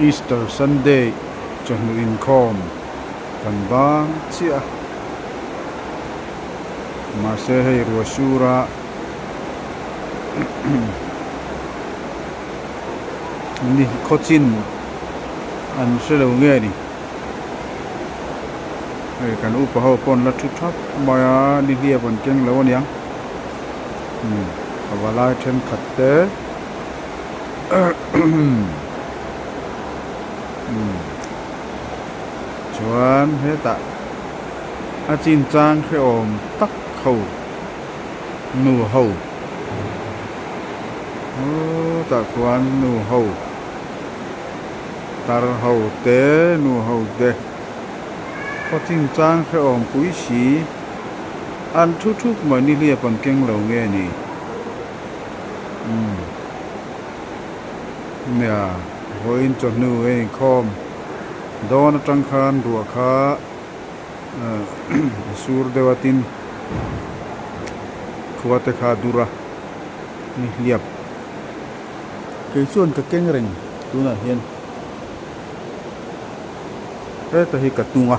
Easter Sunday chawhnu inkhawm kan bang chiah a, mahse hei ruah sura ni khawchin an hre lo nge ni hei kan upa ho pawh an la thu thap mai a nihliap an keng lo aniang umm a valai thenkhat te. Chuan hetah a chinchang hrehawm tak ho nu ho tah khuan nu ho tar ho te nu ho te khaw chinchang hrehawm pui si an thu thup mai nihliap an keng lo nge ni. Umm nia vawiin chawhnu a inkhawm dawn atang khan ruah kha ahh a sur deuh a tin khua te kha a dur a ni hliap kei chuan ka keng reng tunah hian heta hi ka tung a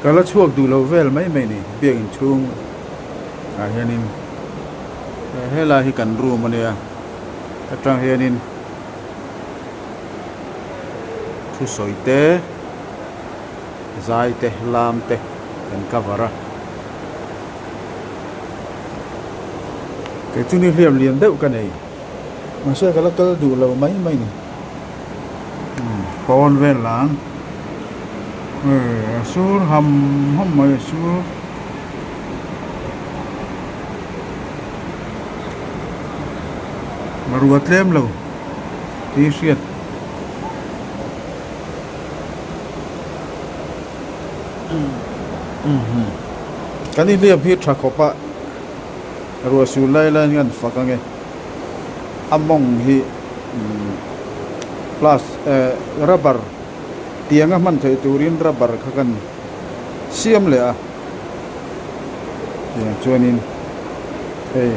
ka la chhuak duh loh vel mai mai ni biak inchhung. Ah hianin helai hi kan room ania atang hianin thusawi te zai te lam te kan cover a kei chu ni hliam lian deuh ka nei mahse ka la kal duh lo mai mai ni pawn vel lang a sur ham ham mai a sur. Rua tlem lo tih hriat kan inhliam hi tha khawp a ruah sur lai lai hian an fak ange a mawng hi plus eh rubber tianga hman theih turin rubber kha kan siam leh a. Tiang chuanin hei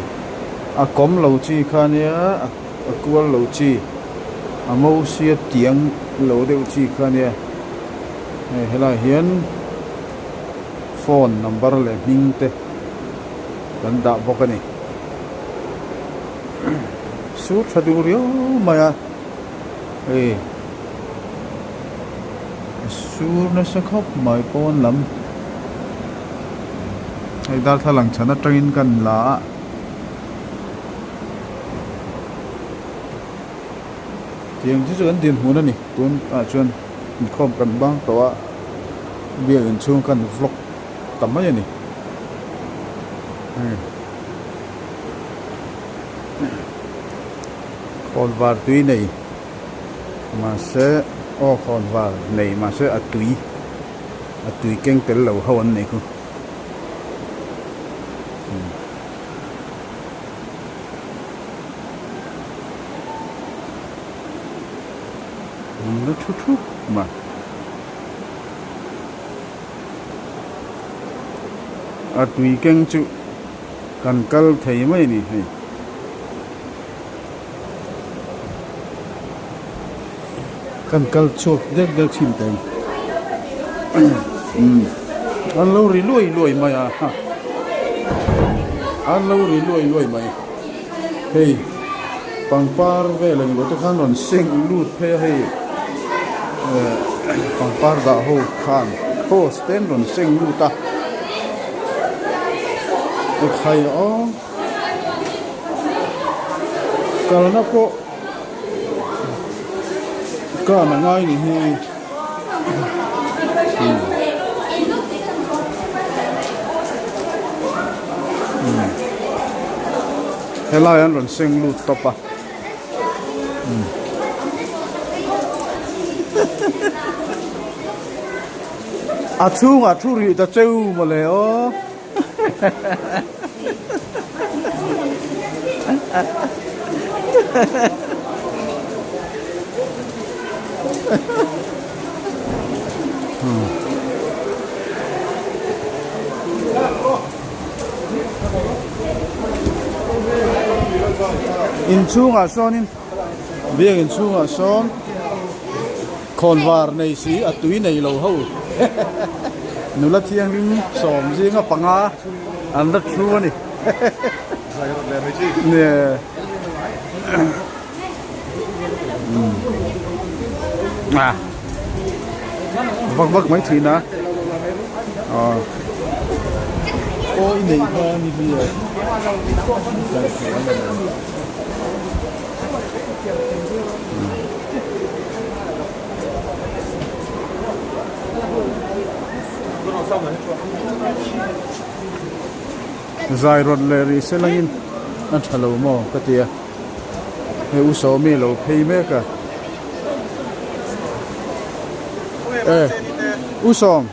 a kawm lo chi kha ania a kual lo chi a ngo sia tiang lo deuh chi kha ania hei helaiah hian phone number leh hming te kan dah bawk a ni sur tha duh riau mai a hei a sur nasa khawp mai pawn lam. Hei darthlalang chhan atangin kan la a tiang chu chu kan dinhmun a ni tun ah chuan inkhawm kan bang tawh a biak inchhung kan vlog ta mai a ni hei khawnvar tui nei mahse aw khawnvar nei mahse a tui. A tui keng tel lo ho an nei khu. An la thu thup mai. A tui keng chu kan kal thei mai a ni hei. Kan kal chhuak deuh deuh thin teng umm an lo ri luai luai mai a an lo ri luai luai mai hei pangpar vel englo te khan rawn seng lut phei a hei eh pangpar dah ho khan cross te an rawn seng lut a ekhai aw. Kalna pawh kan a ngai ni hi helai an rawn seng lut tawp a. A chhungah thu rih ta cheu mawle aw. Inchhungah sawnin. Biakinn chhungah sawn khawnvar nei si a tui nei lo ho nula thianghlim sawm zinga panga an la thu a ni. Vak vak mai thin a aw i neih kha ni hi a Zai rawn leh rih se langin a tha lo maw ka ti a, hei u Sawmi lo phei mek a. E U Sawm,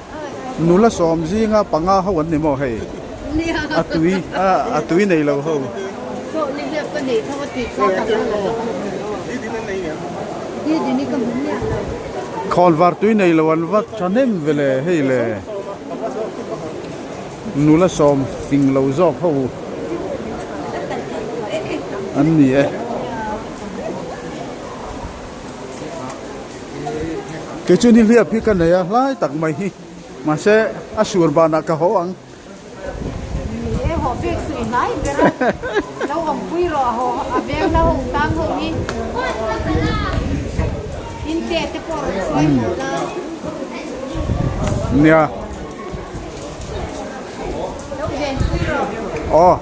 nula sawm zinga panga ho an ni maw hei? A tui a tui nei lo ho. Khawnvar tui nei lo an va thahnem ve le hei le. Nula sawm fing lo zawk ho an ni e. Kei chu nihliap hi ka nei a hlai tak mai hi mahse a sur banah ka haw ang. Ni e haw bik sui hnai ber a lo awmpui rawh haw a veng la ho tang ho hi in te te pawh rawn sawi haw la. Nia. Aw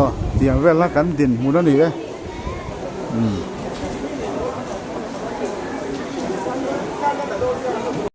aw tiang vel a kan dinhmun a ni e umm.